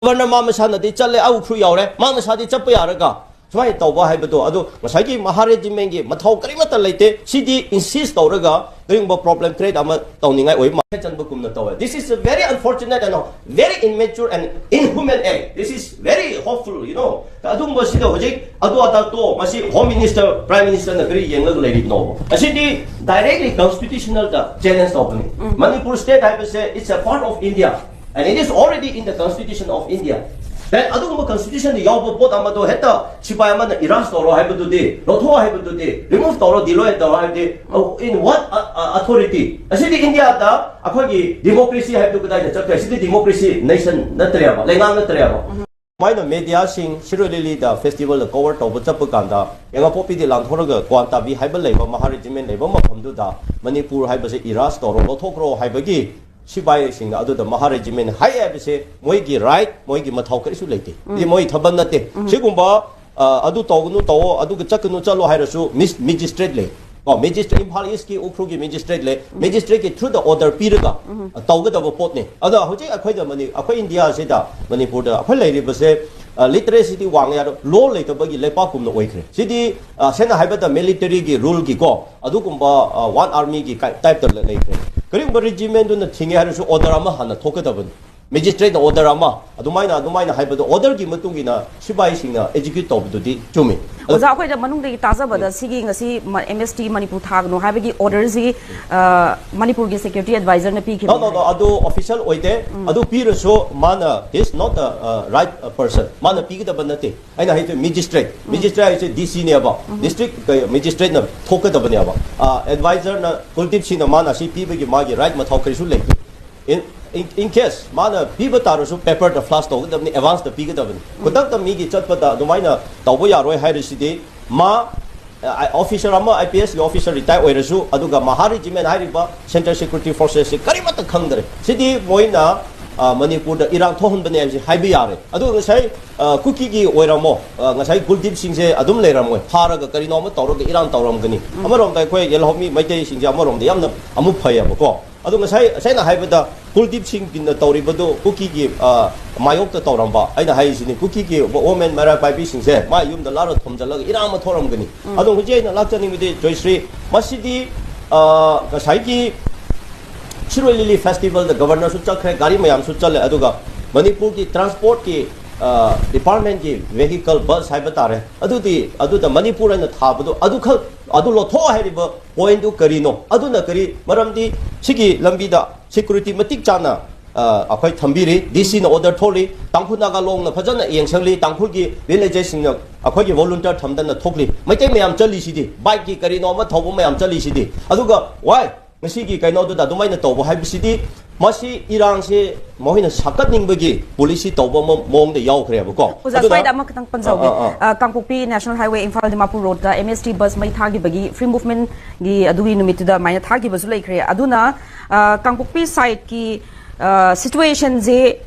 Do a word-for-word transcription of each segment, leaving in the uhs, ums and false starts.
Governor ꯃꯥ ꯃꯁꯥꯅꯗꯤ ꯆꯠꯂꯦ, ꯑ ꯎꯈ꯭ꯔꯨ ꯌꯥꯎꯔꯦ, ꯃꯥ ꯃꯁꯥꯗꯤ ꯆꯠꯄ ꯌꯥꯔꯒ ꯁꯨꯃꯥꯏꯅ ꯇꯧꯕ ꯍꯥꯏꯕꯗꯣ, ꯑꯗꯨ ꯉꯁꯥꯏꯒꯤ ꯃꯍꯥ ꯔꯦꯖꯤꯃꯦꯟꯒꯤ ꯃꯊꯧ ꯀꯔꯤꯃꯠꯇ ꯂꯩꯇꯦ꯫ ꯁꯤꯗꯤ ꯏꯟꯁꯤꯁ ꯇꯧꯔꯒ ꯀꯔꯤꯒꯨꯝꯕ ꯄ꯭ꯔꯣꯕ꯭ꯂꯦꯝ ꯀ꯭ꯔꯤꯌꯦꯠ ꯑꯃ ꯇꯧꯅꯤꯡꯉꯥꯏ ꯑꯣꯏꯕ ꯃꯥꯜꯂꯦ꯫ ꯆꯟꯕꯒꯨꯝꯅ ꯇꯧꯋꯦ꯫ This is a very unfortunate and very immature and inhuman act. This is very hopeful, you know. ꯑꯗꯨꯒꯨꯝꯕꯁꯤꯗ ꯍꯧꯖꯤꯛ ꯑꯗꯨ ꯑꯗꯥ ꯇꯣ, ꯃꯁꯤ ꯍꯣꯝ ꯃꯤꯅꯤꯁꯇꯔ, ꯄ꯭ꯔꯥꯏꯝ ꯃꯤꯅꯤꯁꯇꯔꯅ ꯀꯔꯤ ꯌꯦꯡꯂꯒ ꯂꯩꯔꯤꯕꯅꯣ? ꯑꯁꯤꯗꯤ ꯗꯥꯏꯔꯦꯛꯂꯤ ꯀꯟꯁꯇꯤꯇ꯭ꯌꯨꯁꯅꯦꯜꯗ ꯆꯦꯂꯦꯟꯖ ꯇꯧꯕꯅꯤ꯫ ꯃꯅꯤꯄꯨꯔ ꯁ꯭ꯇꯦꯠ ꯍꯥꯏꯕꯁꯦ, it's a part of India and it is already in the constitution of India. Then ꯑꯗꯨꯒꯨꯝꯕ ꯀꯟꯁꯇꯤꯇ꯭ꯌꯨꯁꯟꯗ ꯌꯥꯎꯕ ꯄꯣꯠ ꯑꯃꯗꯣ ꯍꯦꯛꯇ ꯁꯤꯐꯥꯏ ꯑꯃꯅ ꯏꯔꯥꯖ ꯇꯧꯔꯣ ꯍꯥꯏꯕꯗꯨꯗꯤ, ꯂꯧꯊꯣꯛꯑꯣ ꯍꯥꯏꯕꯗꯨꯗꯤ, ꯔꯤꯃꯨꯚ ꯇꯧꯔꯣ, ꯗꯤꯂꯣꯏ ꯇꯧꯔꯣ ꯍꯥꯏꯕꯗꯤ, oh, in what, uh, uh, authority? ꯑꯁꯤꯗꯤ ꯏꯟꯗꯤꯌꯥꯗ ꯑꯩꯈꯣꯏꯒꯤ ꯗꯤꯃꯣꯀ꯭ꯔꯦꯁꯤ ꯍꯥꯏꯕꯗꯨ ꯀꯗꯥꯏꯗ ꯆꯠꯈ꯭ꯔꯦ? ꯁꯤꯗꯤ ꯗꯤꯃꯣꯀ꯭ꯔꯦꯁꯤ ꯅꯦꯁꯟ ꯅꯠꯇ꯭ꯔꯦꯕ, ꯂꯩꯉꯥꯛ ꯅꯠꯇ꯭ꯔꯦꯕ꯫ ꯁꯨꯃꯥꯏꯅ ꯃꯦꯗꯤꯌꯥꯁꯤꯡ ꯁꯤꯔꯣꯏ ꯂꯤꯂꯤꯗ ꯐꯦꯁꯇꯤꯚꯦꯜꯗ ꯀꯣꯚꯔ ꯇꯧꯕ ꯆꯠꯄ ꯀꯥꯟꯗ, ꯌꯦꯡꯉꯥꯄꯣꯛꯄꯤꯗꯤ ꯂꯥꯟꯊꯣꯔꯒ ꯀ꯭ꯋꯥꯟꯇꯥꯕꯤ ꯍꯥꯏꯕ ꯂꯩꯕ, ꯃꯍꯥ ꯔꯦꯖꯤꯃꯦꯟ ꯂꯩꯕ ꯃꯐꯝꯗꯨꯗ ꯃꯅꯤꯄꯨꯔ ꯍꯥꯏꯕꯁꯦ ꯏꯔꯥꯖ ꯇꯧꯔꯣ, ꯂꯧꯊꯣꯛꯈ꯭ꯔꯣ ꯍꯥꯏꯕꯒꯤ ꯁꯤꯐꯥꯏꯁꯤꯡꯅ ꯑꯗꯨꯗ ꯃꯍꯥ ꯔꯦꯖꯤꯃꯦꯟ ꯍꯥꯏ ꯍꯥꯏꯕꯁꯦ ꯃꯣꯏꯒꯤ ꯔꯥꯏꯠ, ꯃꯣꯏꯒꯤ ꯃꯊꯧ ꯀꯔꯤꯁꯨ ꯂꯩꯇꯦ꯫ ꯁꯤ ꯃꯣꯏ ꯊꯕꯛ ꯅꯠꯇꯦ꯫ ꯁꯤꯒꯨꯝꯕ, ꯑ, ꯑꯗꯨ ꯇꯧꯒꯅꯨ ꯇꯧꯑꯣ, ꯑꯗꯨꯒ ꯆꯠꯀꯅꯨ ꯆꯠꯂꯣ ꯍꯥꯏꯔꯁꯨ ꯃꯤꯁ-, ꯃꯦꯖꯤꯁꯇ꯭ꯔꯦꯠ ꯂꯩ꯫ ꯀꯣ, ꯃꯦꯖꯤꯁꯇ꯭ꯔꯦꯠ, ꯏꯝꯐꯥꯜ ꯏꯁꯀꯤ ꯎꯈ꯭ꯔꯨꯜꯒꯤ ꯃꯦꯖꯤꯁꯇ꯭ꯔꯦꯠ ꯂꯩ, ꯃꯦꯖꯤꯁꯇ꯭ꯔꯦꯠꯀꯤ ꯊ꯭ꯔꯨꯗ ꯑꯣꯔꯗꯔ ꯄꯤꯔꯒ, ꯑ, ꯇꯧꯒꯗꯕ ꯄꯣꯠꯅꯤ꯫ ꯑꯗꯣ ꯍꯧꯖꯤꯛ ꯑꯩꯈꯣꯏꯗ ꯃꯅꯤ-, ꯑꯩꯈꯣꯏ ꯏꯟꯗꯤꯌꯥꯁꯤꯗ, ꯃꯅꯤꯄꯨꯔꯗ ꯑꯩꯈꯣꯏ ꯂꯩꯔꯤꯕꯁꯦ, ꯑ, ꯂꯤꯇꯔꯦꯁꯤꯗꯤ ꯋꯥꯡꯉꯦ, ꯑꯗꯣ ꯂꯣ ꯂꯩꯇꯕꯒꯤ ꯂꯩꯄꯥꯛꯀꯨꯝꯅ ꯑꯣꯏꯈ꯭ꯔꯦ꯫ ꯁꯤꯗꯤ, ꯑ, ꯁꯦꯡꯅ ꯍꯥꯏꯕꯗ ꯃꯤꯂꯤꯇꯔꯤꯒꯤ ꯔꯨꯜꯒꯤꯀꯣ, ꯑꯗꯨꯒꯨꯝꯕ, ꯑ, ꯋꯥꯟ ꯑꯥꯔꯃꯤꯒꯤ ꯀꯥꯏ-, ꯇꯥꯏꯞꯇ ꯂꯩ-, ꯂꯩꯈ꯭ꯔꯦ꯫ ꯀꯔꯤꯒꯨꯝꯕ ꯔꯦꯖꯤꯃꯦꯟꯗꯨꯅ ꯊꯤꯡꯉꯦ ꯍꯥꯏꯔꯁꯨ ꯑꯣꯔꯗꯔ ꯑꯃ ꯍꯥꯟꯅ ꯊꯣꯛꯀꯗꯕꯅꯤ꯫ ꯃꯦꯖꯤꯁꯇ꯭ꯔꯦꯠꯅ ꯑꯣꯔꯗꯔ ꯑꯃ, ꯑꯗꯨꯃꯥꯏꯅ, ꯑꯗꯨꯃꯥꯏꯅ ꯍꯥꯏꯕꯗꯣ, ꯑꯣꯔꯗꯔꯒꯤ ꯃꯇꯨꯡ ꯏꯟꯅ ꯁꯤꯐꯥꯏꯁꯤꯡꯅ ꯑꯦꯛꯖꯤꯀ꯭ꯌꯨꯠ ꯇꯧꯕꯗꯨꯗꯤ ꯆꯨꯝꯃꯤ꯫ ꯑꯗꯨ ꯑꯣꯖꯥ, ꯑꯩꯈꯣꯏꯗ ꯃꯅꯨꯡꯗꯒꯤ ꯇꯥꯖꯕꯗ, ꯁꯤꯒꯤ ꯉꯁꯤ ꯃ-, ꯑꯦꯝ ꯑꯦꯁ ꯇꯤ ꯃꯅꯤꯄꯨꯔ ꯊꯥꯒꯅꯨ ꯍꯥꯏꯕꯒꯤ ꯑꯣꯔꯗꯔꯁꯤ, ꯑ, ꯃꯅꯤꯄꯨꯔꯒꯤ ꯁꯦꯀ꯭ꯌꯨꯔꯤꯇꯤ ꯑꯦꯗꯚꯥꯏꯖꯔꯅ ꯄꯤꯈꯤꯕ ꯅꯣ, ꯅꯣ, ꯅꯣ, ꯑꯗꯨ ꯑꯣꯐꯤꯁꯤꯌꯦꯜ ꯑꯣꯏꯗꯦ꯫ ꯑꯗꯨ ꯄꯤꯔꯁꯨ ꯃꯥꯅ, he is not the, uh, right person꯫ ꯃꯥꯅ ꯄꯤꯒꯗꯕ ꯅꯠꯇꯦ꯫ ꯑꯩꯅ ꯍꯥꯏꯁꯦ ꯃꯦꯖꯤꯁꯇ꯭ꯔꯦꯠ, ꯃꯦꯖꯤꯁꯇ꯭ꯔꯦꯠ ꯍꯥꯏꯁꯦ ꯗꯤ ꯁꯤꯅꯦꯕ, ꯗꯤꯁꯇ꯭ꯔꯤꯛ ꯃꯦꯖꯤꯁꯇ꯭ꯔꯦꯠꯅ ꯊꯣꯛꯀꯗꯕꯅꯦꯕ꯫ ꯑ, ꯑꯦꯗꯚꯥꯏꯖꯔꯅ, ꯀꯨꯜꯗꯤꯞ ꯁꯤꯡꯅ ꯃꯥꯅ ꯁꯤ ꯄꯤꯕꯒꯤ ꯃꯥꯒꯤ ꯔꯥꯏꯠ ꯃꯊꯧ ꯀꯔꯤꯁꯨ ꯂꯩꯇꯦ꯫ In, in, in case ꯃꯥꯅ ꯄꯤꯕ ꯇꯥꯔꯁꯨ ꯄꯦꯄꯔꯗ ꯐ꯭ꯂꯥꯁ ꯇꯧꯒꯗꯕꯅꯤ, ꯑꯦꯗꯚꯥꯟꯁꯇ ꯄꯤꯒꯗꯕꯅꯤ꯫ ꯈꯨꯗꯛꯇ ꯃꯤꯒꯤ ꯆꯠꯄꯗ ꯑꯗꯨꯃꯥꯏꯅ ꯇꯧꯕ ꯌꯥꯔꯣꯏ ꯍꯥꯏꯔꯤꯁꯤꯗꯤ, ꯃꯥ, ꯑ, ꯑꯣꯐꯤꯁꯔ ꯑꯃ, ꯑꯥꯏ ꯄꯤ ꯑꯦꯁꯀꯤ ꯑꯣꯐꯤꯁꯔ ꯔꯤꯇꯥꯌꯔ ꯑꯣꯏꯔꯁꯨ, ꯑꯗꯨꯒ ꯃꯍꯥ ꯔꯦꯖꯤꯃꯦꯟ ꯍꯥꯏꯔꯤꯕ ꯁꯦꯟꯇ꯭ꯔꯦꯜ ꯁꯦꯀ꯭ꯌꯨꯔꯤꯇꯤ ꯐꯣꯔꯁꯦꯁꯁꯤ ꯀꯔꯤꯃꯠꯇ ꯈꯪꯗ꯭ꯔꯦ꯫ ꯁꯤꯗꯤ ꯃꯣꯏꯅ, ꯑ, ꯃꯅꯤꯄꯨꯔꯗ ꯏꯔꯥꯡ ꯊꯣꯛꯍꯟꯕꯅꯦ ꯍꯥꯏꯕꯁꯤ ꯍꯥꯏꯕ ꯌꯥꯔꯦ꯫ ꯑꯗꯨꯒ ꯉꯁꯥꯏ, ꯑ, ꯀꯨꯀꯤꯒꯤ ꯑꯣꯏꯔꯝꯃꯣ, ꯑ, ꯉꯁꯥꯏ ꯀꯨꯜꯗꯤꯞ ꯁꯤꯡꯁꯦ ꯑꯗꯨꯝ ꯂꯩꯔꯝꯃꯣꯏ, ꯐꯥꯔꯒ ꯀꯔꯤꯅꯣ ꯑꯃ ꯇꯧꯔꯒ ꯏꯔꯥꯡ ꯇꯧꯔꯝꯒꯅꯤ꯫ ꯑꯃꯔꯣꯝꯗ ꯑꯩꯈꯣꯏ ꯌꯦꯜꯍꯧꯃꯤ ꯃꯩꯇꯩꯁꯤꯡꯁꯦ ꯑꯃꯔꯣꯝꯗ ꯌꯥꯝꯅ ꯑꯃꯨꯛ ꯐꯩꯌꯦꯕꯀꯣ꯫ ꯑꯗꯣ ꯉꯁꯥꯏ ꯉꯁꯥꯏꯅ ꯍꯥꯏꯕꯗ ꯀꯨꯜꯗꯤꯞ ꯁꯤꯡꯒꯤꯅ ꯇꯧꯔꯤꯕꯗꯣ ꯀꯨꯀꯤꯒꯤ, ꯑ, ꯃꯥꯌꯣꯛꯇ ꯇꯧꯔꯝꯕ, ꯑꯩꯅ ꯍꯥꯏꯔꯤꯁꯤꯅꯤ, ꯀꯨꯀꯤꯒꯤ ꯋꯣꯃꯦꯟ ꯃꯩꯔꯥ ꯄꯥꯏꯕꯤꯁꯤꯡꯁꯦ ꯃꯥ ꯌꯨꯝꯗ ꯂꯥꯛꯂ ꯊꯣꯝꯖꯤꯜꯂꯒ ꯏꯔꯥꯡ ꯑꯃ ꯊꯣꯛꯔꯝꯒꯅꯤ꯫ ꯑꯗꯣ ꯍꯧꯖꯤꯛ ꯑꯩꯅ ꯂꯥꯛꯆꯅꯤꯡꯕꯗꯤ, ꯖꯣꯏꯁ꯭ꯔꯤ, ꯃꯁꯤꯗꯤ, ꯑ, ꯉꯁꯥꯏꯒꯤ ꯁꯤꯔꯣꯏ ꯂꯤꯂꯤ ꯐꯦꯁꯇꯤꯚꯦꯜꯗ ꯒꯕꯔꯅꯔꯁꯨ ꯆꯠꯈ꯭ꯔꯦ, ꯒꯥꯔꯤ ꯃꯌꯥꯝꯁꯨ ꯆꯠꯂꯦ, ꯑꯗꯨꯒ ꯃꯅꯤꯄꯨꯔꯒꯤ ꯇ꯭ꯔꯥꯟꯁꯄꯣꯔꯠꯀꯤ, ꯑ, ꯗꯤꯄꯥꯔꯠꯃꯦꯟꯒꯤ ꯚꯦꯍꯤꯀꯜ, ꯕꯁ ꯍꯥꯏꯕ ꯇꯥꯔꯦ, ꯑꯗꯨꯗꯤ ꯑꯗꯨꯗ ꯃꯅꯤꯄꯨꯔ ꯍꯥꯏꯅ ꯊꯥꯕꯗꯣ ꯑꯗꯨꯈꯛ, ꯑꯗꯨ ꯂꯧꯊꯣꯛꯑꯣ ꯍꯥꯏꯔꯤꯕ ꯄꯣꯏꯟꯗꯨ ꯀꯔꯤꯅꯣ? ꯑꯗꯨꯅ ꯀꯔꯤ? ꯃꯔꯝꯗꯤ ꯁꯤꯒꯤ ꯂꯝꯕꯤꯗ ꯁꯦꯀ꯭ꯌꯨꯔꯤꯇꯤ ꯃꯇꯤꯛ ꯆꯥꯅ, ꯑ, ꯑꯩꯈꯣꯏ ꯊꯝꯕꯤꯔꯤ, ꯗꯤ ꯁꯤꯅ ꯑꯣꯔꯗꯔ ꯊꯣꯛꯂꯤ, ꯇꯥꯡꯈꯨꯜ ꯅꯥꯒꯥ ꯂꯣꯡꯅ ꯐꯖꯅ ꯌꯦꯡꯁꯜꯂꯤ, ꯇꯥꯡꯈꯨꯜꯒꯤ ꯚꯤꯂꯦꯖꯦꯁꯁꯤꯡꯅ ꯑꯩꯈꯣꯏꯒꯤ ꯚꯣꯂꯨꯟꯇꯤꯌꯔ ꯊꯝꯗꯅ ꯊꯣꯛꯂꯤ, ꯃꯩꯇꯩ ꯃꯌꯥꯝ ꯆꯠꯂꯤꯁꯤꯗꯤ, ꯕꯥꯏꯛꯀꯤ ꯀꯔꯤꯅꯣ ꯑꯃ ꯊꯧꯕ ꯃꯌꯥꯝ ꯆꯠꯂꯤꯁꯤꯗꯤ꯫ ꯑꯗꯨꯒ ꯋꯥꯏ ꯉꯁꯤꯒꯤ ꯀꯩꯅꯣꯗꯨꯗ ꯑꯗꯨꯃꯥꯏꯅ ꯇꯧꯕ ꯍꯥꯏꯕꯁꯤꯗꯤ ꯃꯁꯤ ꯏꯔꯥꯡꯁꯦ ꯃꯈꯣꯏꯅ ꯁꯥꯒꯠꯅꯤꯡꯕꯒꯤ ꯄꯣꯂꯤꯁꯤ ꯇꯧꯕ ꯑꯃ ꯃꯑꯣꯡꯗ ꯌꯥꯎꯈ꯭ꯔꯦꯕꯀꯣ꯫ ꯑꯣꯖꯥ, ꯑꯗꯨꯅ ꯁ꯭ꯋꯥꯏꯗ ꯑꯃꯈꯛꯇꯪ ꯄꯟꯖꯍꯧꯒꯦ꯫ ꯑꯥ, ꯑꯥ, ꯑꯥ꯫ ꯑ, ꯀꯥꯡꯄꯣꯛꯄꯤ ꯅꯦꯁꯅꯦꯜ ꯍꯥꯏꯋꯦ ꯏꯝꯐꯥꯜ ꯗꯤꯃꯥꯄꯨꯔ ꯔꯣꯗꯇ ꯑꯦꯝ ꯑꯦꯁ ꯇꯤ ꯕꯁ ꯃꯩ ꯊꯥꯈꯤꯕꯒꯤ, ꯐ꯭ꯔꯤ ꯃꯨꯚꯃꯦꯟꯒꯤ ꯑꯗꯨꯒꯤ ꯅꯨꯃꯤꯠꯇꯨꯗ ꯑꯗꯨꯃꯥꯏꯅ ꯊꯥꯈꯤꯕꯁꯨ ꯂꯩꯈ꯭ꯔꯦ꯫ ꯑꯗꯨꯅ, ꯑ, ꯀꯥꯡꯄꯣꯛꯄꯤ ꯁꯥꯏꯠꯀꯤ, ꯑ, ꯁꯤꯆꯨꯋꯦꯁꯟꯁꯦ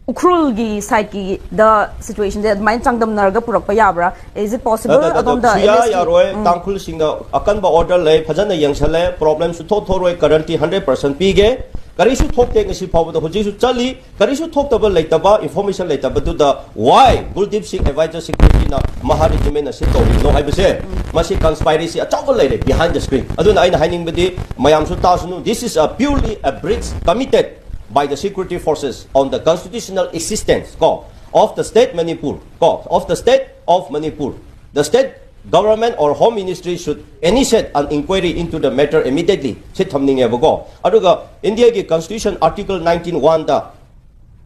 ꯎꯈ꯭ꯔꯨꯜꯒꯤ ꯁꯥꯏꯠꯀꯤꯗ ꯁꯤꯆꯨꯋꯦꯁꯟꯁꯦ ꯑꯗꯨꯃꯥꯏꯅ ꯆꯥꯡꯗꯝꯅꯔꯒ ꯄꯨꯔꯛꯄ ꯌꯥꯕ꯭ꯔꯥ? Is it possible? ꯅꯠꯇꯦ, ꯅꯠꯇꯦ, ꯑꯗꯣꯝꯗ ꯁꯨꯌꯥ ꯑꯦꯝ ꯑꯦꯁ ꯇꯤ? ꯌꯥꯔꯣꯏ꯫ ꯎꯝ꯫ ꯇꯥꯡꯈꯨꯜꯁꯤꯡꯅ ꯑꯀꯟꯕ ꯑꯣꯔꯗꯔ ꯂꯩ, ꯐꯖꯅ ꯌꯦꯡꯁꯜꯂꯦ, ꯄ꯭ꯔꯣꯕ꯭ꯂꯦꯝꯁꯨ ꯊꯣꯛ-, ꯊꯣꯛꯔꯣꯏ, ꯒꯥꯔꯦꯟꯇꯤ ꯍꯟꯗ꯭ꯔꯦꯠ ꯄꯥꯔꯁꯦꯟ ꯄꯤꯒꯦ꯫ ꯀꯔꯤꯁꯨ ꯊꯣꯛꯇꯦ, ꯉꯁꯤ ꯐꯥꯎꯕꯗ ꯍꯧꯖꯤꯛꯁꯨ ꯆꯠꯂꯤ꯫ ꯀꯔꯤꯁꯨ ꯊꯣꯛꯇꯕ ꯂꯩꯇꯕ, ꯏꯟꯐꯣꯔꯃꯦꯁꯟ ꯂꯩꯇꯕꯗꯨꯗ why ꯀꯨꯜꯗꯤꯞ ꯁꯤꯡ ꯑꯦꯗꯚꯥꯏꯖꯔ ꯁꯦꯀ꯭ꯔꯦꯇꯔꯤꯅ ꯃꯍꯥ ꯔꯦꯖꯤꯃꯦꯟꯅ ꯁꯤ ꯇꯧꯔꯤꯕꯅꯣ ꯍꯥꯏꯕꯁꯦ, ꯃꯁꯤ ꯀꯟꯁꯄꯥꯏꯔꯦꯁꯤ ꯑꯆꯧꯕ ꯂꯩꯔꯦ behind the screen꯫ ꯑꯗꯨꯅ ꯑꯩꯅ ꯍꯥꯏꯅꯤꯡꯕꯗꯤ ꯃꯌꯥꯝꯁꯨ ꯇꯥꯁꯅꯨ, this is a purely a breach committed by the security forces on the constitutional existence, ꯀꯣ, of the state Manipur, ꯀꯣ, of the state of Manipur. The state government or Home Ministry should initiate an inquiry into the matter immediately ꯁꯤ ꯊꯝꯅꯤꯡꯉꯦꯕꯀꯣ꯫ ꯑꯗꯨꯒ ꯏꯟꯗꯤꯌꯥꯒꯤ constitution article nineteen ꯋꯥꯟꯗ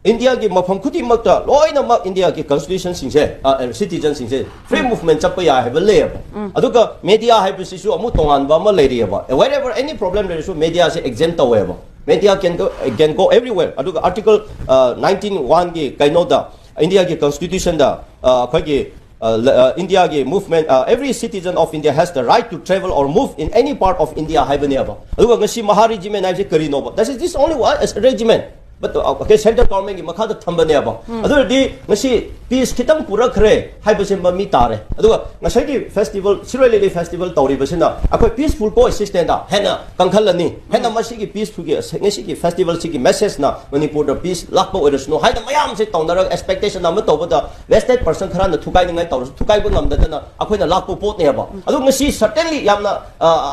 ꯏꯟꯗꯤꯌꯥꯒꯤ ꯃꯐꯝ ꯈꯨꯗꯤꯡꯃꯛꯇ ꯂꯣꯏꯅꯃꯛ ꯏꯟꯗꯤꯌꯥꯒꯤ ꯀꯟꯁꯇꯤꯇ꯭ꯌꯨꯁꯟꯁꯤꯡꯁꯦ, ꯑ, ꯑ, ꯁꯤꯇꯤꯖꯟꯁꯤꯡꯁꯦ ꯐ꯭ꯔꯤ ꯃꯨꯚꯃꯦꯟ ꯆꯠꯄ ꯌꯥꯏ ꯍꯥꯏꯕ ꯂꯩꯌꯦꯕ꯫ ꯑꯗꯨꯒ ꯃꯦꯗꯤꯌꯥ ꯍꯥꯏꯕꯁꯤꯁꯨ ꯑꯃꯨꯛ ꯇꯣꯉꯥꯟꯕ ꯑꯃ ꯂꯩꯔꯤꯑꯕ꯫ Wherever any problem ꯂꯩꯔꯁꯨ ꯃꯦꯗꯤꯌꯥꯁꯦ ꯑꯦꯛꯖꯦꯝ ꯇꯧꯋꯦꯕ꯫ Media can go, can go everywhere. ꯑꯗꯨꯒ ꯑꯥꯔꯇꯤꯀꯜ, ꯑ, ꯅꯥꯏꯟꯇꯤꯟ ꯋꯥꯟꯒꯤ ꯀꯩꯅꯣꯗ, ꯏꯟꯗꯤꯌꯥꯒꯤ ꯀꯟꯁꯇꯤꯇ꯭ꯌꯨꯁꯟꯗ, ꯑ, ꯑꯩꯈꯣꯏꯒꯤ, ꯑ, ꯂ-, ꯑ, ꯏꯟꯗꯤꯌꯥꯒꯤ ꯃꯨꯚꯃꯦꯟ, ꯑ, every citizen of India has the right to travel or move in any part of India ꯍꯥꯏꯕꯅꯦꯕ꯫ ꯑꯗꯨꯒ ꯉꯁꯤ ꯃꯍꯥ ꯔꯦꯖꯤꯃꯦꯟ ꯍꯥꯏꯕꯁꯤ ꯀꯔꯤꯅꯣꯕ? That is this only one regiment. But, uh, okay, central governmentꯒꯤ ꯃꯈꯥꯗ ꯊꯝꯕꯅꯦꯕ꯫ ꯑꯗꯨ ꯑꯣꯏꯔꯗꯤ ꯉꯁꯤ ꯄꯤꯁ ꯈꯤꯇꯪ ꯄꯨꯔꯛꯈ꯭ꯔꯦ ꯍꯥꯏꯕꯁꯦ ꯃꯃꯤ ꯇꯥꯔꯦ꯫ ꯑꯗꯨꯒ ꯉꯁꯥꯏꯒꯤ ꯐꯦꯁꯇꯤꯚꯦꯜ, ꯁꯤꯔꯣꯏ ꯂꯤꯂꯤ ꯐꯦꯁꯇꯤꯚꯦꯜ ꯇꯧꯔꯤꯕꯁꯤꯅ ꯑꯩꯈꯣꯏ ꯄꯤꯁꯐꯨꯜ ꯀꯣ ꯑꯦꯛꯁꯤꯁꯇꯦꯟꯗ ꯍꯦꯟꯅ ꯀꯟꯈꯠꯂꯅꯤ, ꯍꯦꯟꯅ ꯃꯁꯤꯒꯤ ꯄꯤꯁꯐꯨꯜꯒꯤ ꯉꯁꯤꯒꯤ ꯐꯦꯁꯇꯤꯚꯦꯜꯁꯤꯒꯤ ꯃꯦꯁꯦꯖꯅ ꯃꯅꯤꯄꯨꯔꯗ ꯄꯤꯁ ꯂꯥꯛꯄ ꯑꯣꯏꯔꯁꯅꯨ ꯍꯥꯏꯅ ꯃꯌꯥꯝꯁꯦ ꯇꯧꯅꯔꯒ ꯑꯦꯛꯁꯄꯦꯛꯇꯦꯁꯟ ꯑꯃ ꯇꯧꯕꯗ ꯋꯦꯁꯇꯦꯠ ꯄꯔꯁꯟ ꯈꯔꯅ ꯊꯨꯒꯥꯏꯅꯤꯡꯉꯥꯏ ꯇꯧꯔꯁꯨ ꯊꯨꯒꯥꯏꯕ ꯉꯝꯗꯗꯅ ꯑꯩꯈꯣꯏꯅ ꯂꯥꯛꯄ ꯄꯣꯠꯅꯦꯕ꯫ ꯑꯗꯨ ꯉꯁꯤ ꯁꯔꯇꯦꯟꯂꯤ ꯌꯥꯝꯅ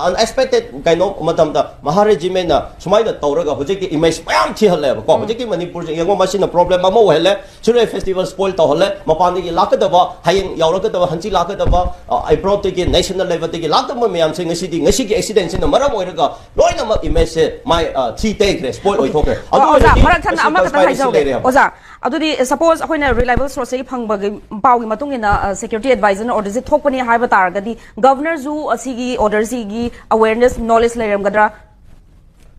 ꯑꯟꯑꯦꯛꯁꯄꯦꯛꯇꯦꯠ ꯀꯩꯅꯣ ꯃꯇꯝꯗ ꯃꯍꯥ ꯔꯦꯖꯤꯃꯦꯟꯅ ꯁꯨꯃꯥꯏꯅ ꯇꯧꯔꯒ ꯍꯧꯖꯤꯛꯇꯤ ꯏꯃꯦꯖ ꯃꯌꯥꯝ ꯊꯤꯍꯜꯂꯦꯕꯀꯣ꯫ ꯍꯧꯖꯤꯛꯀꯤ ꯃꯅꯤꯄꯨꯔꯁꯦ ꯌꯦꯡꯉꯣ, ꯃꯁꯤꯅ ꯄ꯭ꯔꯣꯕ꯭ꯂꯦꯝ ꯑꯃ ꯑꯣꯏꯍꯜꯂꯦ꯫ ꯁꯤꯔꯣꯏ ꯐꯦꯁꯇꯤꯚꯦꯜ ꯁ꯭ꯄꯣꯏꯜ ꯇꯧꯍꯜꯂꯦ꯫ ꯃꯄꯥꯟꯗꯒꯤ ꯂꯥꯛꯀꯗꯕ, ꯍꯌꯦꯡ ꯌꯥꯎꯔꯛꯀꯗꯕ, ꯍꯪꯆꯤꯠ ꯂꯥꯛꯀꯗꯕ ꯑꯦꯕ꯭ꯔꯣꯗꯇꯒꯤ, ꯅꯦꯁꯅꯦꯜ ꯂꯦꯚꯦꯜꯗꯒꯤ ꯂꯥꯛꯀꯗꯕ ꯃꯌꯥꯝꯁꯦ ꯉꯁꯤꯗꯤ, ꯉꯁꯤꯒꯤ ꯑꯦꯛꯁꯤꯗꯦꯟꯁꯤꯅ ꯃꯔꯝ ꯑꯣꯏꯔꯒ ꯂꯣꯏꯅꯃꯛ ꯏꯃꯦꯖꯁꯦ ꯃꯥꯏ ꯊꯤ ꯇꯩꯈ꯭ꯔꯦ, ꯁ꯭ꯄꯣꯏꯜ ꯑꯣꯏꯊꯣꯛꯈ꯭ꯔꯦ꯫ ꯑꯗꯨ ꯑꯣꯖꯥ, ꯑꯣꯏꯔꯗꯤ ꯃꯔꯛ ꯊꯠꯅ ꯉꯁꯤ ꯑꯃꯈꯛꯇꯪ conspiracy ꯍꯥꯏꯖꯍꯧꯒꯦ꯫ ꯂꯩꯔꯦ ꯍꯥꯏꯕ꯫ ꯑꯣꯖꯥ, ꯑꯗꯨꯗꯤ ꯁꯄꯣꯖ ꯑꯩꯈꯣꯏꯅ ꯔꯤꯂꯥꯏꯕꯜ ꯁꯣꯔꯁꯇꯒꯤ ꯐꯪꯕꯒꯤ ꯄꯥꯎꯒꯤ ꯃꯇꯨꯡ ꯏꯟꯅ ꯁꯦꯀ꯭ꯌꯨꯔꯤꯇꯤ ꯑꯦꯗꯚꯥꯏꯖꯔꯅ ꯑꯣꯔꯗꯔꯁꯦ ꯊꯣꯛꯄꯅꯤ ꯍꯥꯏꯕ ꯇꯥꯔꯒꯗꯤ ꯒꯚꯔꯅꯔꯁꯨ ꯑꯁꯤꯒꯤ ꯑꯣꯔꯗꯔꯁꯤꯒꯤ ꯑꯋꯦꯔꯅꯦꯁ, ꯅꯣꯂꯦꯖ ꯂꯩꯔꯝꯒꯗ꯭ꯔꯥ?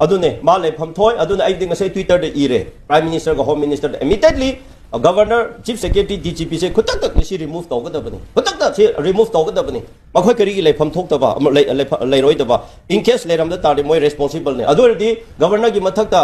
ꯑꯗꯨꯅꯦ ꯃꯥ ꯂꯩꯐꯝ ꯊꯣꯛꯏ꯫ ꯑꯗꯨꯅ ꯑꯩꯗꯤ ꯉꯁꯥꯏ ꯇ꯭ꯋꯤꯇꯔꯗ ꯏꯔꯦ, ꯄ꯭ꯔꯥꯏꯝ ꯃꯤꯅꯤꯁꯇꯔꯒ ꯍꯣꯝ ꯃꯤꯅꯤꯁꯇꯔꯗ immediately governor, chief secretary, D G ꯄꯤꯁꯦ ꯈꯨꯗꯛꯇ ꯉꯁꯤ ꯔꯤꯃꯨꯚ ꯇꯧꯒꯗꯕꯅꯤ, ꯈꯨꯗꯛꯇ ꯁꯤ ꯔꯤꯃꯨꯚ ꯇꯧꯒꯗꯕꯅꯤ꯫ ꯃꯈꯣꯏ ꯀꯔꯤꯒꯤ ꯂꯩꯐꯝ ꯊꯣꯛꯇꯕ ꯑꯃ ꯂꯩ-, ꯂꯩꯐ-, ꯂꯩꯔꯣꯏꯗꯕ? ꯏꯟ ꯀꯦꯁ ꯂꯩꯔꯝꯗ ꯇꯥꯔꯗꯤ ꯃꯣꯏ ꯔꯦꯁꯄꯣꯟꯁꯤꯕꯜꯅꯤ꯫ ꯑꯗꯨ ꯑꯣꯏꯔꯗꯤ ꯒꯚꯔꯅꯔꯒꯤ ꯃꯊꯛꯇ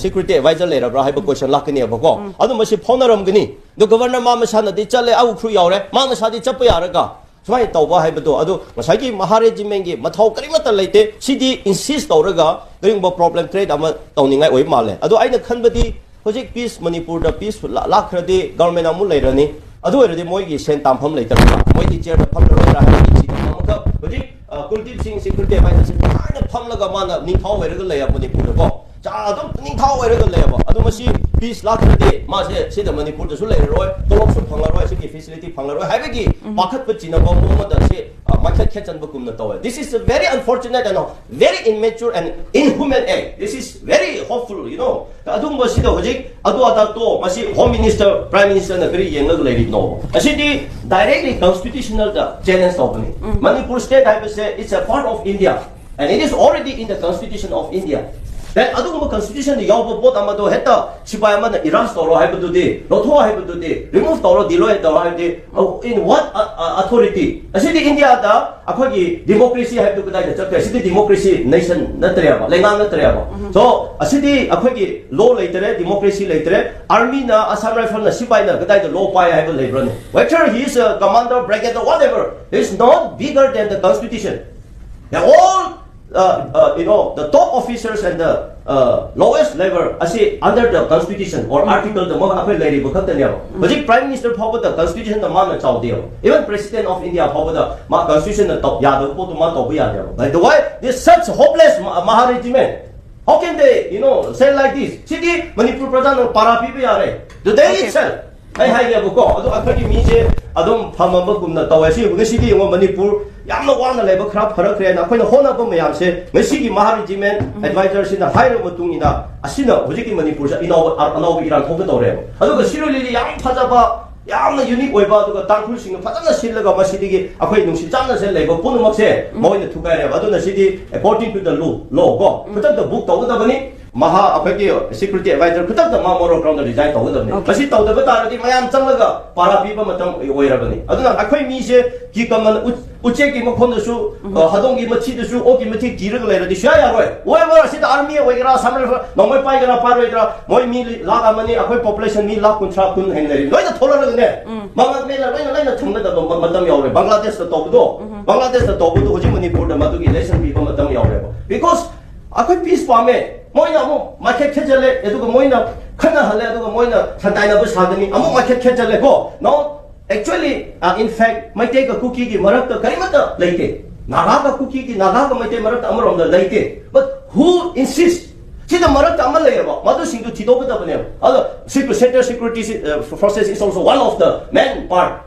ꯁꯦꯀ꯭ꯌꯨꯔꯤꯇꯤ ꯑꯦꯗꯚꯥꯏꯖꯔ ꯂꯩꯔꯕ꯭ꯔꯥ ꯍꯥꯏꯕ ꯀꯣꯏꯁꯟ ꯂꯥꯛꯀꯅꯦꯕꯀꯣ꯫ ꯑꯗꯨ ꯃꯁꯤ ꯐꯥꯎꯅꯔꯝꯒꯅꯤ꯫ ꯑꯗꯣ ꯒꯚꯔꯅꯔ ꯃꯥ ꯃꯁꯥꯅꯗꯤ ꯆꯠꯂꯦ, ꯑꯥ ꯎꯈ꯭ꯔꯨꯜ ꯌꯥꯎꯔꯦ, ꯃꯥ ꯃꯁꯥꯗꯤ ꯆꯠꯄ ꯌꯥꯔꯒ ꯁꯨꯃꯥꯏꯅ ꯇꯧꯕ ꯍꯥꯏꯕꯗꯣ, ꯑꯗꯨ ꯉꯁꯥꯏꯒꯤ ꯃꯍꯥ ꯔꯦꯖꯤꯃꯦꯟꯒꯤ ꯃꯊꯧ ꯀꯔꯤꯃꯠꯇ ꯂꯩꯇꯦ꯫ ꯁꯤꯗꯤ ꯏꯟꯁꯤꯁ ꯇꯧꯔꯒ ꯀꯔꯤꯒꯨꯝꯕ ꯄ꯭ꯔꯣꯕ꯭ꯂꯦꯝ ꯀ꯭ꯔꯤꯌꯦꯠ ꯑꯃ ꯇꯧꯅꯤꯡꯉꯥꯏ ꯑꯣꯏꯕ ꯃꯥꯜꯂꯦ꯫ ꯑꯗꯣ ꯑꯩꯅ ꯈꯟꯕꯗꯤ ꯍꯧꯖꯤꯛ ꯄꯤꯁ ꯃꯅꯤꯄꯨꯔꯗ ꯄꯤꯁ ꯂꯥꯛꯈ꯭ꯔꯗꯤ ꯒꯚꯔꯟꯃꯦꯟ ꯑꯃꯨꯛ ꯂꯩꯔꯅꯤ꯫ ꯑꯗꯨ ꯑꯣꯏꯔꯗꯤ ꯃꯣꯏꯒꯤ ꯁꯦꯟ ꯇꯥꯟꯐꯝ ꯂꯩꯇ꯭ꯔꯕ꯭ꯔꯥ, ꯃꯣꯏꯒꯤ ꯆꯤꯌꯔꯗ ꯐꯝꯂꯔꯣꯏꯗ꯭ꯔꯥ ꯍꯥꯏꯕꯒꯤ ꯁꯤꯗ ꯑꯃꯨꯛꯀ ꯍꯧꯖꯤꯛ, ꯑ, ꯀꯨꯜꯗꯤꯞ ꯁꯤꯡ ꯁꯦꯀ꯭ꯌꯨꯔꯤꯇꯤ ꯑꯦꯗꯚꯥꯏꯖꯔꯁꯦ ꯅꯨꯡꯉꯥꯏꯅ ꯐꯝꯂꯒ ꯃꯥꯅ ꯅꯤꯡꯊꯧ ꯑꯣꯏꯔꯒ ꯂꯩ ꯃꯅꯤꯄꯨꯔꯗꯀꯣ꯫ ꯆꯥ ꯑꯗꯨꯝ ꯅꯤꯡꯊꯧ ꯑꯣꯏꯔꯒ ꯂꯩꯌꯦꯕ꯫ ꯑꯗꯣ ꯃꯁꯤ ꯄꯤꯁ ꯂꯥꯛꯈ꯭ꯔꯗꯤ ꯃꯥꯁꯦ ꯁꯤꯗ ꯃꯅꯤꯄꯨꯔꯗꯁꯨ ꯂꯩꯔꯔꯣꯏ, ꯇꯣꯂꯣꯞꯁꯨ ꯐꯪꯉꯔꯣꯏ, ꯁꯤꯒꯤ ꯐꯦꯁꯤꯂꯤꯇꯤ ꯐꯪꯉꯔꯣꯏ ꯍꯥꯏꯕꯒꯤ ꯄꯥꯈꯠꯄ ꯆꯤꯡꯅꯕ ꯃꯑꯣꯡ ꯑꯃꯗ ꯁꯤ, ꯑ, ꯃꯥꯏꯊꯠ ꯈꯦꯠꯆꯟꯕꯒꯨꯝꯅ ꯇꯧꯋꯦ꯫ This is a very unfortunate and a very immature and inhuman act. This is very hopeful, you know. ꯑꯗꯨꯒꯨꯝꯕꯁꯤꯗ ꯍꯧꯖꯤꯛ ꯑꯗꯨ ꯑꯗꯥ ꯇꯣ, ꯃꯁꯤ ꯍꯣꯝ ꯃꯤꯅꯤꯁꯇꯔ, ꯄ꯭ꯔꯥꯏꯝ ꯃꯤꯅꯤꯁꯇꯔꯅ ꯀꯔꯤ ꯌꯦꯡꯂꯒ ꯂꯩꯔꯤꯕꯅꯣ? ꯑꯁꯤꯗꯤ ꯗꯥꯏꯔꯦꯛꯂꯤ ꯀꯟꯁꯇꯤꯇ꯭ꯌꯨꯁꯅꯦꯜꯗ ꯆꯦꯂꯦꯟꯖ ꯇꯧꯕꯅꯤ꯫ ꯃꯅꯤꯄꯨꯔ ꯁ꯭ꯇꯦꯠ ꯍꯥꯏꯕꯁꯦ, it's a part of India and it is already in the constitution of India. ꯑꯗꯨꯒꯨꯝꯕ ꯀꯟꯁꯇꯤꯇ꯭ꯌꯨꯁꯟꯗ ꯌꯥꯎꯕ ꯄꯣꯠ ꯑꯃꯗꯣ ꯍꯦꯛꯇ ꯁꯤꯐꯥꯏ ꯑꯃꯅ ꯏꯔꯥꯁ ꯇꯧꯔꯣ ꯍꯥꯏꯕꯗꯨꯗꯤ, ꯂꯧꯊꯣꯛꯑꯣ ꯍꯥꯏꯕꯗꯨꯗꯤ, ꯔꯤꯃꯨꯚ ꯇꯧꯔꯣ, ꯗꯤꯂꯣꯏ ꯇꯧꯔꯣ ꯍꯥꯏꯕꯗꯤ, in what authority? ꯑꯁꯤꯗꯤ ꯏꯟꯗꯤꯌꯥꯗ ꯑꯩꯈꯣꯏꯒꯤ ꯗꯤꯃꯣꯀ꯭ꯔꯦꯁꯤ ꯍꯥꯏꯕꯗꯨ ꯀꯗꯥꯏꯗ ꯆꯠꯈ꯭ꯔꯦ? ꯑꯁꯤꯗꯤ ꯗꯤꯃꯣꯀ꯭ꯔꯦꯁꯤ ꯅꯦꯁꯟ ꯅꯠꯇ꯭ꯔꯦꯕ, ꯂꯩꯉꯥꯛ ꯅꯠꯇ꯭ꯔꯦꯕ꯫ ꯁꯣ ꯑꯁꯤꯗꯤ ꯑꯩꯈꯣꯏꯒꯤ ꯂꯣ ꯂꯩꯇꯔꯦ, ꯗꯤꯃꯣꯀ꯭ꯔꯦꯁꯤ ꯂꯩꯇꯔꯦ꯫ ꯑꯥꯔꯃꯤꯅ, ꯑꯁꯥꯝ ꯔꯥꯏꯐꯜꯅ, ꯁꯤꯐꯥꯏꯅ ꯀꯗꯥꯏꯗ ꯂꯣ ꯄꯥꯏ ꯍꯥꯏꯕ ꯂꯩꯕ꯭ꯔꯅꯦ? Whether he is a commander, brigade or whatever, he is not bigger than the constitution. They are all, uh, uh, you know, the top officers and the uh, lowest level ꯑꯁꯤ under the constitution or article ꯗ ꯃꯣꯏ ꯑꯩꯈꯣꯏ ꯂꯩꯔꯤꯕ ꯈꯛꯇꯅꯦꯕ꯫ ꯍꯧꯖꯤꯛ Prime Minister ꯐꯥꯎꯕꯗ constitution ꯗ ꯃꯥꯅ ꯆꯥꯎꯗꯦꯕ꯫ Even President of India ꯐꯥꯎꯕꯗ ꯃꯥ constitution ꯅ ꯇꯧ ꯌꯥꯗꯕ ꯄꯣꯠꯇꯨ ꯃꯥ ꯇꯧꯕ ꯌꯥꯗꯦꯕ꯫ Like the why this such hopeless Maha regiment? How can they, you know, say like this? ꯁꯤꯗꯤ ꯃꯅꯤꯄꯨꯔ ꯄ꯭ꯔꯖꯥꯅ ꯄꯥꯔꯥ ꯄꯤꯕ ꯌꯥꯔꯦ꯫ The day itself꯫ ꯑꯩ ꯍꯥꯏꯒꯦꯕꯀꯣ, ꯑꯗꯣ ꯑꯩꯈꯣꯏꯒꯤ ꯃꯤꯁꯦ ꯑꯗꯨꯝ ꯐꯝꯃꯕꯒꯨꯝꯅ ꯇꯧꯋꯦ꯫ ꯁꯤ ꯉꯁꯤꯗꯤ ꯌꯦꯡꯉꯣ, ꯃꯅꯤꯄꯨꯔ ꯌꯥꯝꯅ ꯋꯥꯅ ꯂꯩꯕ ꯈꯔ ꯐꯔꯛꯈ꯭ꯔꯦꯅ ꯑꯩꯈꯣꯏꯅ ꯍꯣꯠꯅꯕ ꯃꯌꯥꯝꯁꯦ ꯉꯁꯤꯒꯤ Maha regiment advisor ꯁꯤꯅ ꯍꯥꯏꯔꯕ ꯃꯇꯨꯡ ꯏꯟꯅ ꯑꯁꯤꯅ ꯍꯧꯖꯤꯛꯀꯤ ꯃꯅꯤꯄꯨꯔꯁꯦ ꯑꯅꯧꯕ, ꯑꯅꯧꯕ ꯏꯔꯥꯡ ꯊꯣꯛꯀꯗꯧꯔꯦꯕ꯫ ꯑꯗꯨꯒ ꯁꯤꯔꯣꯏ ꯂꯤꯂꯤ ꯌꯥꯝ ꯐꯖꯕ, ꯌꯥꯝꯅ ꯌꯨꯅꯤꯛ ꯑꯣꯏꯕ, ꯑꯗꯨꯒ ꯇꯥꯡꯈꯨꯜꯁꯤꯡꯅ ꯐꯖꯅ ꯁꯤꯜꯂꯒ ꯃꯁꯤꯗꯒꯤ ꯑꯩꯈꯣꯏ ꯅꯨꯡꯁꯤ ꯆꯥꯟꯅꯁꯦ ꯂꯩꯕ ꯄꯨꯝꯅꯃꯛꯁꯦ ꯃꯣꯏꯅ ꯊꯨꯒꯥꯏꯔꯦꯕ꯫ ꯑꯗꯨꯅ ꯁꯤꯗꯤ according to the law, law ꯀꯣ, ꯈꯨꯗꯛꯇ ꯕꯨꯛ ꯇꯧꯒꯗꯕꯅꯤ꯫ ꯃꯍꯥ ꯑꯩꯈꯣꯏꯒꯤ security advisor ꯈꯨꯗꯛꯇ ꯃꯥ ꯃꯣꯔꯣꯛ ꯒ꯭ꯔꯥꯎꯟꯗ resign ꯇꯧꯒꯗꯕꯅꯤ꯫ ꯃꯁꯤ ꯇꯧꯗꯕ ꯇꯥꯔꯗꯤ ꯃꯌꯥꯝ ꯆꯪꯂꯒ ꯄꯥꯔꯥ ꯄꯤꯕ ꯃꯇꯝ ꯑꯣꯏꯔꯕꯅꯤ꯫ ꯑꯗꯨꯅ ꯑꯩꯈꯣꯏ ꯃꯤꯁꯦ ꯀꯤ ꯀꯃꯟ ꯎ-, ꯎꯆꯦꯛꯀꯤ ꯃꯈꯣꯟꯗꯁꯨ, ꯑ, ꯍꯧꯗꯣꯡꯒꯤ ꯃꯊꯤꯗꯁꯨ, ꯑꯣꯛꯀꯤ ꯃꯊꯤ ꯀꯤꯔꯒ ꯂꯩꯔꯗꯤ ꯁꯨꯡꯌꯥ ꯌꯥꯔꯣꯏ꯫ Whoever ꯑꯁꯤꯗ ꯑꯥꯔꯃꯤ ꯑꯣꯏꯒꯦꯔꯥ, ꯁꯝꯅ ꯅꯣꯡꯃꯩ ꯄꯥꯏꯒꯦꯔꯥ ꯄꯥꯏꯔꯣꯏꯗ꯭ꯔꯥ, ꯃꯣꯏ ꯃꯤ ꯂꯥꯛ ꯑꯃꯅꯤ, ꯑꯩꯈꯣꯏ ꯄꯣꯄꯨꯂꯦꯁꯟ ꯃꯤ ꯂꯥꯛ ꯀꯨꯟꯊ꯭ꯔꯥ ꯀꯨꯟ ꯍꯦꯟꯅ ꯂꯩꯔꯤ꯫ ꯂꯣꯏꯅ ꯊꯣꯛꯂꯛꯂꯒꯅꯦ, ꯃꯉꯛ ꯃꯦꯜꯂ ꯂꯣꯏꯅ, ꯂꯣꯏꯅ ꯊꯝꯒꯗꯕ ꯃ-, ꯃꯇꯝ ꯌꯧꯔꯦ꯫ ꯕꯪꯒ꯭ꯂꯥꯗꯦꯁꯇ ꯇꯧꯕꯗꯣ, ꯕꯪꯒ꯭ꯂꯥꯗꯦꯁꯇ ꯇꯧꯕꯗꯣ ꯍꯧꯖꯤꯛ ꯃꯅꯤꯄꯨꯔꯗ ꯃꯗꯨꯒꯤ ꯂꯦꯁꯟ ꯄꯤꯕ ꯃꯇꯝ ꯌꯧꯔꯦꯕ꯫ Because ꯑꯩꯈꯣꯏ ꯄꯤꯁ ꯄꯥꯝꯃꯦ, ꯃꯣꯏꯅ ꯑꯃꯨꯛ ꯃꯥꯏꯈꯦꯠ ꯈꯦꯠꯆꯜꯂꯦ, ꯑꯗꯨꯒ ꯃꯣꯏꯅ ꯈꯠꯅꯍꯜꯂꯦ, ꯑꯗꯨꯒ ꯃꯣꯏꯅ ꯁꯟꯇꯥꯏꯅꯕ ꯁꯥꯒꯅꯤ, ꯑꯃꯨꯛ ꯃꯥꯏꯈꯦꯠ ꯈꯦꯠꯆꯜꯂꯦꯀꯣ꯫ No, actually, uh, in fact, ꯃꯩꯇꯩꯒ ꯀꯨꯀꯤꯒꯤ ꯃꯔꯛꯇ ꯀꯔꯤꯃꯠꯇ ꯂꯩꯇꯦ꯫ ꯅꯥꯒꯥꯒ ꯀꯨꯀꯤꯒꯤ, ꯅꯥꯒꯥꯒ ꯃꯩꯇꯩ ꯃꯔꯛꯇ ꯑꯃꯔꯣꯝꯗ ꯂꯩꯇꯦ꯫ But who insists? ꯁꯤꯗ ꯃꯔꯛꯇ ꯑꯃ ꯂꯩꯌꯦꯕ, ꯃꯗꯨꯁꯤꯡꯗꯨ ꯊꯤꯗꯣꯛꯀꯗꯕꯅꯦꯕ꯫ ꯑꯗꯣ ꯁꯤ central security, uh, forces is also one of the main part.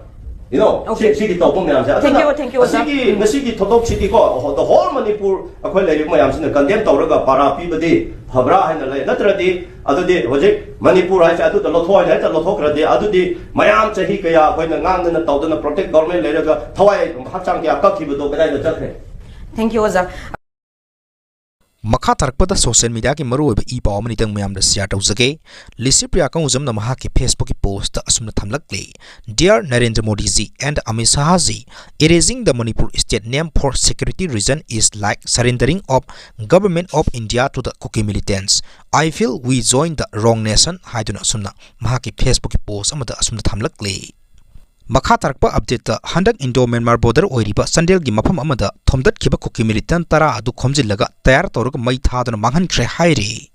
You know, Okay. ꯁꯤ, ꯁꯤꯒꯤ ꯇꯧꯕ ꯃꯌꯥꯝꯁꯦ꯫ Thank ꯑꯗꯨꯅ you, thank you, ꯑꯣꯖꯥ꯫ ꯑꯁꯤꯒꯤ, ꯎꯝ꯫ ꯉꯁꯤꯒꯤ ꯊꯧꯗꯣꯛꯁꯤꯗꯤꯀꯣ, the whole ꯃꯅꯤꯄꯨꯔ ꯑꯩꯈꯣꯏ ꯂꯩꯔꯤꯕ ꯃꯌꯥꯝꯁꯤꯅ condemn ꯇꯧꯔꯒ ꯄꯥꯔꯥ ꯄꯤꯕꯗꯤ ꯐꯕ꯭ꯔꯥ ꯍꯥꯏꯅ ꯂꯩ꯫ ꯅꯠꯇ꯭ꯔꯗꯤ ꯑꯗꯨꯗꯤ ꯍꯧꯖꯤꯛ ꯃꯅꯤꯄꯨꯔ ꯍꯥꯏꯁꯦ ꯑꯗꯨꯗ ꯂꯧꯊꯣꯛꯑꯣ ꯍꯥꯏꯅ ꯍꯦꯛꯇ ꯂꯧꯊꯣꯛꯈ꯭ꯔꯗꯤ ꯑꯗꯨꯗꯤ ꯃꯌꯥꯝ ꯆꯍꯤ ꯀꯌꯥ ꯑꯩꯈꯣꯏꯅ ꯉꯥꯡꯗꯅ ꯇꯧꯗꯅ protect government ꯂꯩꯔꯒ ꯊꯋꯥꯏ ꯍꯛꯆꯥꯡ ꯀꯌꯥ ꯀꯛꯈꯤꯕꯗꯣ ꯀꯗꯥꯏꯗ ꯆꯠꯈ꯭ꯔꯦ? Thank you, ꯑꯣꯖꯥ꯫ ꯃꯈꯥ ꯇꯥꯔꯛꯄꯗ social mediaꯒꯤ ꯃꯔꯨꯑꯣꯏꯕ ꯏ ꯄꯥꯎ ꯑꯃꯅꯤꯗꯪ ꯃꯌꯥꯝꯗ share ꯇꯧꯖꯒꯦ꯫ ꯂꯤꯁꯤ ꯄ꯭ꯔꯤꯌꯥ ꯀꯪꯒꯨꯖꯝꯅ ꯃꯍꯥꯛꯀꯤ Facebookꯀꯤ postꯇ ꯑꯁꯨꯝꯅ ꯊꯝꯂꯛꯂꯤ, Dear Narendra Modi ji and Amit Shah ji, erasing the Manipur state name for security reason is like surrendering of Government of India to the Kuki militants. I feel we join the wrong nation ꯍꯥꯏꯗꯨꯅ ꯑꯁꯨꯝꯅ ꯃꯍꯥꯛꯀꯤ Facebookꯀꯤ post ꯑꯃꯗ ꯑꯁꯨꯝꯅ ꯊꯝꯂꯛꯂꯤ꯫ ꯃꯈꯥ ꯇꯥꯔꯛꯄ updateꯇ ꯍꯟꯗꯛ Indo Myanmar border ꯑꯣꯏꯔꯤꯕ ꯆꯥꯟꯗꯦꯜꯒꯤ ꯃꯐꯝ ꯑꯃꯗ ꯊꯣꯝꯗꯠꯈꯤꯕ ꯀꯨꯀꯤ militant ꯇꯔꯥ ꯑꯗꯨ ꯈꯣꯝꯖꯤꯜꯂꯒ ꯇꯌꯥꯔ ꯇꯧꯔꯒ ꯃꯩ ꯊꯥꯗꯨꯅ ꯃꯥꯡꯍꯟꯈ꯭ꯔꯦ ꯍꯥꯏꯔꯤ꯫